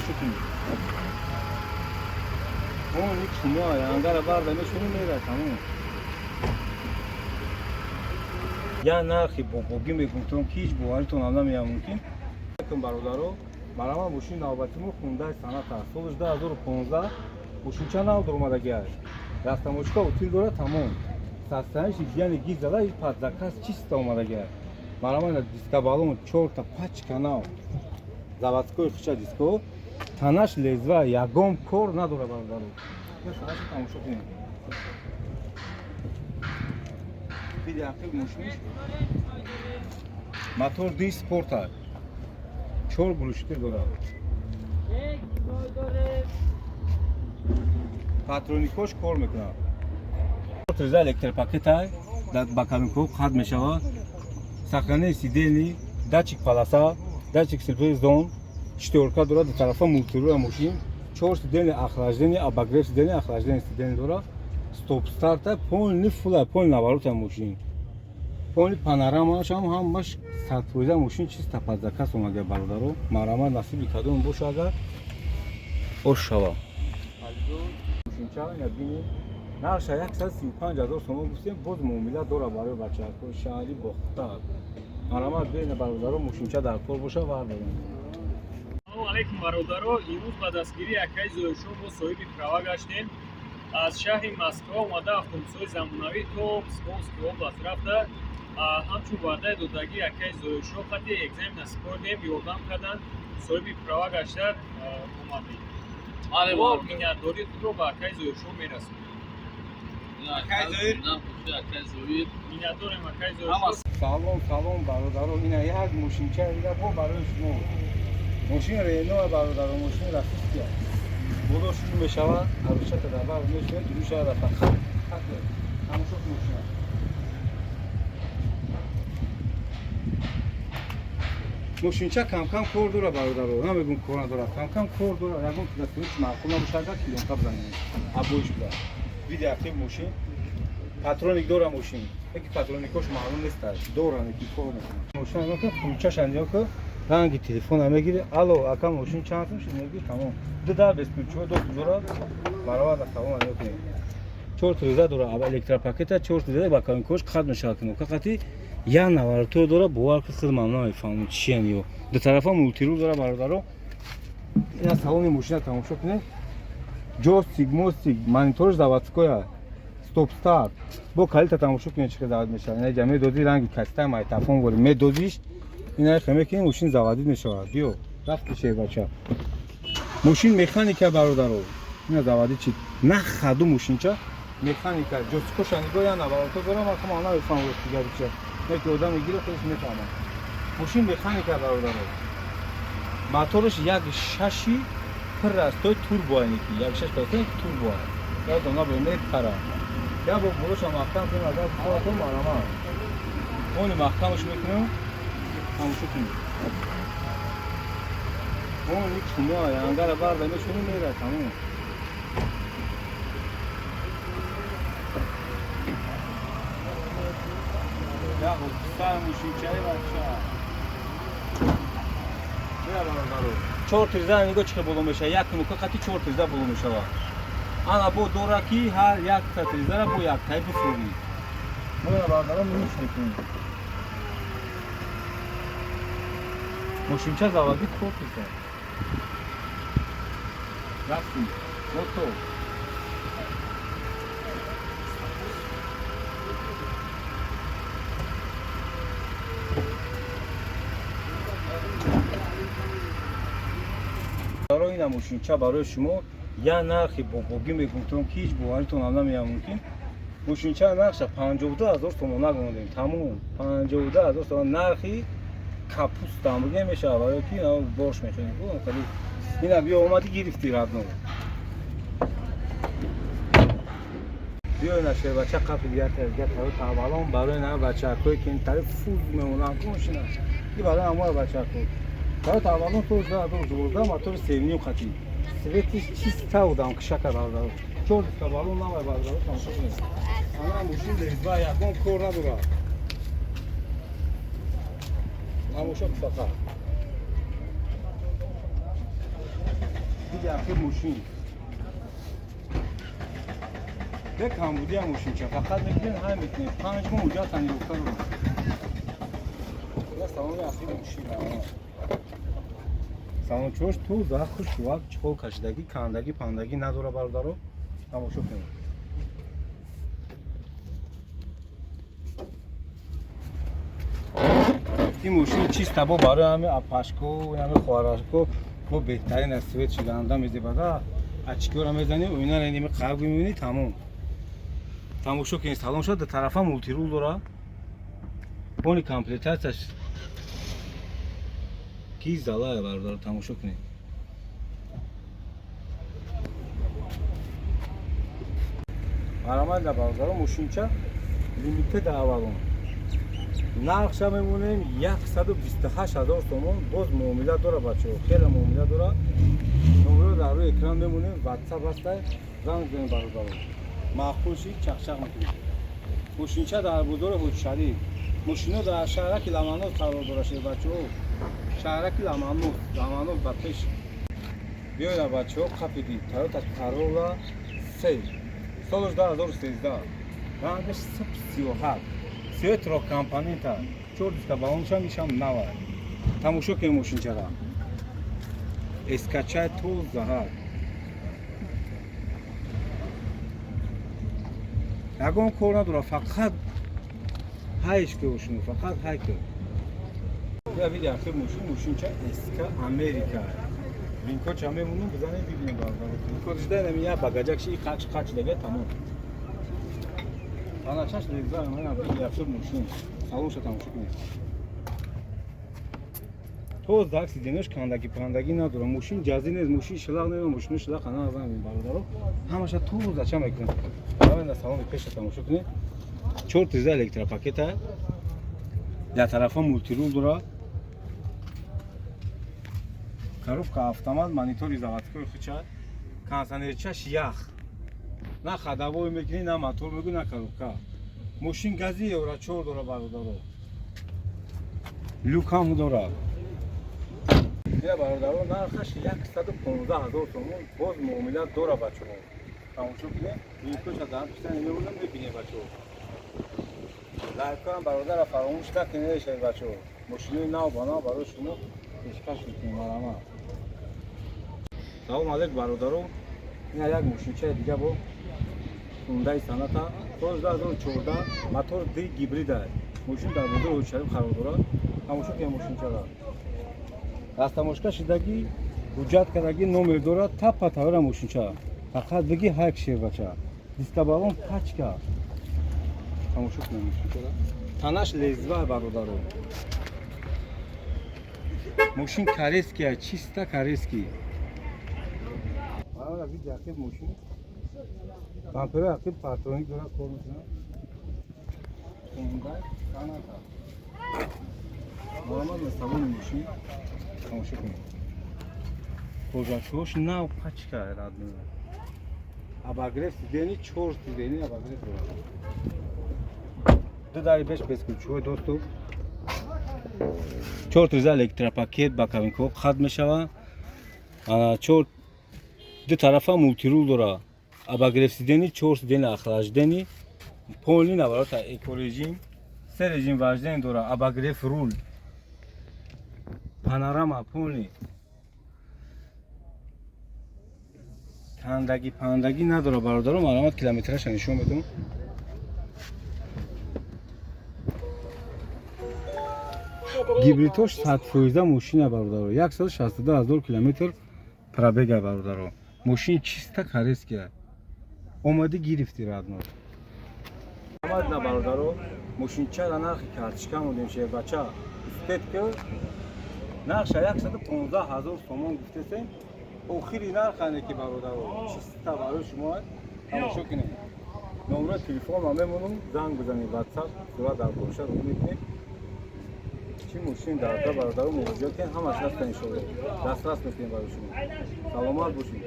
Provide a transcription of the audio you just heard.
Тамошо кунед. Он кино ангара барда мешуни мера тамом. Я нархи бобогӣ мегуфтам, ки ҳеҷ боваритон ҳам намеям мумкин. Кун бародаро, марама мошини навбати мо Хундай Соната аст. Соли 2015 мошинча нав дуромадаги аст. Растамочка утил дора, тамом. Состояние яъне гизала и под заказ чисто омадаги аст. Марама на дискобалон чорта пачка нав. Заводской хича диско. Танаш лезва ягон кор надора, бародаро. Шумо тамошо кунед. Види ақиб мошиниш мотор ди спорта. Чор глушитель дорад. Патроникош кор мекунад. Треза электропакета ба кабинкаҳо қад мешавад. Сохранение сидений, датчик полоса, датчик слепых зон, четверка дорад, ду тарафа мультируля мошин, чор сиденье охлаждение, обогрев сиденье, охлаждение сиденье дорад. Стоп старта, полный фула, полный наворота мошин. Полный панорамаш ҳам ҳамаш 100% мошин чисто под заказ омада, бародаро. Марама насиби кадом боша, агар ош шава. Мошинча ина бинед. Нарша 135 000 сомон гуфтем, боз муомила дора барои бачаҳо шаҳри Бохтар. Марама бина, бародаро, мошинча дар кор боша, вардорем. Салому алейкум, бародаро. Имрӯз ба дастгирии акаи Зоҳиршоҳ мо соҳиби права гаштем. Аз шаҳри Москва омада, автобусҳои замонавӣ то Псковский область рафта, ҳамчун ваъдаи додагии акаи Зоҳиршоҳ хати экзамена супордем, ёрдам карданд, соҳиби права гашта омадем. Мо миннатдории худро ба акаи Зоҳиршоҳ мерасонем. Миннатдорем, акаи Зоҳиршоҳ. Салом, салом, бародаро. Ина як мошинча дига бо барои шумо. Мошин Рено, бародаро, мошин российский. Боло шурӯъ мешавад, арӯчата дар бар мешавад, дуруша рафта. Тамошо кун мошина. Мошинча камкам кор дора, бародаро. Намегум кор надора, камкам кор дора. Ягон дастури маъқул набошад, агар клеёнка бизанем. Обоиш буда. Види ақиб мошин. Патроник дора мошин. Яки патроникош маълум нест, дора, неки кор мекунад. Мошин нигоҳ кун, ключаш нигоҳ кун. Ранги телефона мегири. Алло, ака, мошин чанд сум шуд, мегири, тамом. Ду дар бесключевой доступ дорад. Баробар да салон нигоҳ кунед. Чор треза дора, электропакета, чор треза ба кабинкош қад мешавад, кнопка қати як наворотор дора, бовар ки худ ман намефаҳмам чиян ё. Ду тарафа мультирул дора, бародаро. Ина салони мошина тамошо кунед. Ҷойстик, мостик, мониторш заводскоя. Стоп старт. Бо калита тамошо кунед, чӣ завод мешавад. Ина ҷа медоди, ранги каста майтафон вори медодиш. Ина хе мекунӣ, мошин заводид мешавад. Биё, рафти шербача. Мошин механика, бародаро. Ина заводид чи? На хаду мошинча механика. Ҷойстикоша нигоҳ, я наворотор дора, ман хама намефаҳмам рости гапи чия. Яке одам мегирад, худаш мефаҳмад. Мошин механика, бародаро. Мотораш як шаши пир аст, той турбо ки як шаш пир турбо. Ёдам набуд, мепара. Я бо болоша маҳкам кунем, агар кор марама. Они маҳкамаш мекунем, тамошо кунем. Он кино ангара барда мешуни мера, тамом. Я сар мошинчаи бача. Бира, бародаро. Чор треза нигоҳ чӣ боло мешавад. Як кнопка қати чор треза боло мешавад. Ана бо дора ки ҳар якта трезара бо яктай бифурӣ. Мо бародаро миш мекунем. Мошинча заводи кор мекунад. Рафтем. Мотор. Барои ина мошинча барои шумо я нархи бобогӣ мегуфтам, ки ҳеҷ боваритон ҳам намеям мумкин. Мошинча нархша 52 000 сомон нагондем, тамом. 52 000 сомон нархи капуста ҳам намешавад, барои ки борш мехӯрем. Ина биё, омадӣ, гирифтӣ, родной. Биё, ина шербача қафи дигар дигар тараф аввалон барои на бачаҳое ки ин тараф фуз мемонанд ку мошина. И барои ҳамоя бачаҳо. Тараф аввалон то 2012 мотори севним қати. Светиш чиста одам кишака, бародаро. Чор диска балон навай, бародаро, тамошо кунед. Ана мошин лезва ягон кор надорад. Тамошо фақат. Диди ақиб мошин. Бе камбудия мошинча, фақат мекунем, ҳай мекунем. 5 моҳ ҳуҷҷат тонировка дорам. Я салони ақиб мошин. Салончош тоза, хушрӯак, чиқол кашидагӣ, кандагӣ, пандагӣ надора, бародаро. Тамошо кунед. Ин мошин чиста бо барои ҳами апашко, ҳами хоҳарашко бо беҳтарин аст. Свет шиданда мезебада, очкиро мезанӣ, оинара ними қаб мебинӣ, тамом. Тамошо кунед, салон шуд, ду тарафа мультирул дора. Бони комплектатсияш ки залая, бародаро, тамошо кунед. Марамайда, бародаро, мошинча лимитед аввалон. Нархша мемонем 128 000 сомон, боз муомила дора, бачаҳо, хеле муомила дора. Номеро дар рӯи экран мемонем, ватсап ҳаста, занг занем, бародаро. Маъқул шид, чақчақ мекунем. Мошинча дар бозори Ҳоҷишариф. Мошино дар шаҳраки Ламанос қарор дора, шербачаҳо. Шаҳраки Ламанос, Ламанос ба пеш. Биёед, бачаҳо, қапиди Toyota Corolla 3. Солаш 2013. Рангаш сип сиёҳак. Свет трёхкомпонента. Чор диска баллоншам ишам нава. Тамошо кунем мошинчара. Эскачай тозаҳак. Ягон кор надора, фақат ҳайш ки шумо, фақат ҳай ки. Я види ахир мошин, мошинча СК Америка. Винкоча мемонум, бизанем, бибинем, бародаро. Винкоч даем, я багажак ши қач қач дега, тамом. Ана чаш леза, мана види ахир мошин. Салонша тамошо кунед. Тоза сиденьяш кандагӣ пандагӣ надора. Мошин ҷазӣ нест, мошин шилақ нест, мошино шилақ ана азам, бародаро. Ҳамаша тозача мекунем. Давай салони пеша тамошо кунед. Чор тиза электропакета. Дар тарафа мультирул дора. Коробка автомат, монитори заводской хуча. Кондиционерчаш ях. На ходовой мекунӣ, на мотор мегӯ, на коробка. Мошин гази Евро 4 дора, бародаро. Люк ҳам дора. Я, бародаро, нархаш 115 000 сомон, боз муомила дора, бачаҳо. Тамошо кунед, линкоша дар пишта мемонам, мебинед, бачаҳо. Лайкам, бародара, фаромӯш накунед, шед, бачаҳо. Мошинои нав ба нав барои шумо пешкаш мекунем, марама. Салом алейк, бародаро. Ина як мошинчаи дига бо Hyundai Sonata соли 2014, мотор D гибрид аст. Мошин дар бозори Ҳоҷишариф қарор дорад. Тамошо кунед мошинчаро. Растаможка шидагӣ, ҳуҷҷат кардагӣ, номер дорад, таппа тавара мошинча. Фақат биги ҳайк, шербача. Диска баллон пачка. Тамошо кунед мошинчаро. Танаш лезва, бародаро. Мошин корейский, чисто корейский. Бародар, види ақиб мошин. Бампери ақиб парктроник дорад, кор мекунад. Hyundai Sonata. Муҳаммад салони мошин тамошо кунед. Кожачош нав, пачка, родной. Обогрев сидений, чор сидений обогрев дорад. Ду дари беш бесключевой доступ. Чор триза электропакет, боковинкҳо қат мешаванд. Ана чор ду тарафа мультирул дора. Обогрев сидений, чор сидений охлаждение, полный наоборот эко режим, се режим вождения дора, обогрев руль. Панорама полный. Кандагӣ пандагӣ надора, бародаро, маълумот километраша нишон медум. Гибридҳош 100% мошина, бародаро. 162 ҳазор километр пробега, бародаро. Мошин чисто корейския. Омадӣ, гирифтӣ, родной. Омад на, бародаро, мошинчара нархи карточка мондем, шербача. Успеть ки нархша 115 ҳазор сомон гуфтесем. Охири нархане ки, бародаро, чисто барои шумо, тамошо кунед. Номерои телефонма мемонам, занг бизанед, WhatsApp, сурат дар боша рӯ мекунем. Чӣ мошин дарда, бародаро, муроҷиат кунед, ҳамаш ҳаста, иншоалло. Дастрас мекунем барои шумо. Саломат бошед.